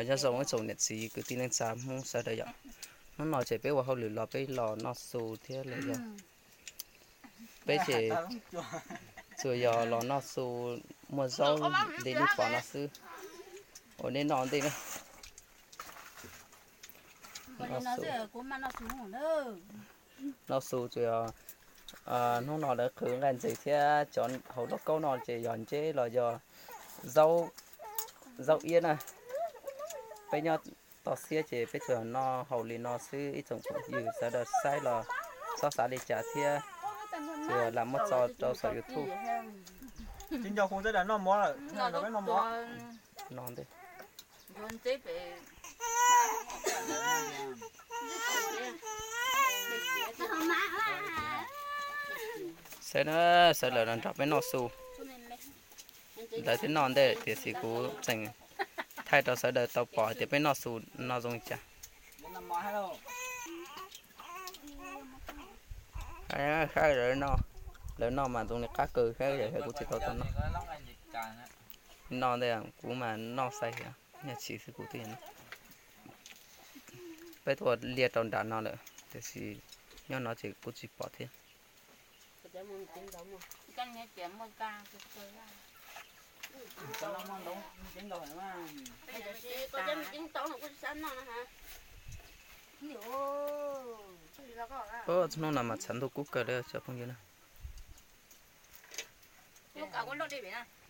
Nyob zoo ib tsoom niam txiv kwv tij neej tsa Hmoob sawv daws yom. Hnub no ces peb ua hauj lwm los peb los noj su thiab los yog peb ces tsuas yog los noj su, muaj zaub li nej pom no xwb. Ua nej noj ntej na. Noj su tsuas yog hnub no lawv qhwv nqaij ntxwg thiab cov hauv lauj kaub no ces yog nceb los yog zaub, zaub iab na. Peb nyob toj siab ces peb tsuas noj haus li no xwb, ib tsoom phooj ywg sawv daws saib los txhob xav li cas thiab, tsuas lam muab tso rau saum YouTube. Tsis nco kuv tej dag noj mov lawm, noj ntej. Saib na, sawv daws los nrog peb noj su. Lawv twb noj ntej tiam sis kuv tseem thaij rau sawv daws tau pom hais tias peb noj su no zoo li cas. Saib lawv noj, lawv noj mas zoo li qab kawg, saib yog kuv tsis tau tau noj. Noj ntej kuv mas noj xais thiab, nyob tsis xwb kuv twb yog noj. Peb tuaj liaj rau nram no lawm tiam sis nyob no ces kuj tsis pom thiab. Hnub no mas tshav ntuj kub kawg li cov phooj ywg na.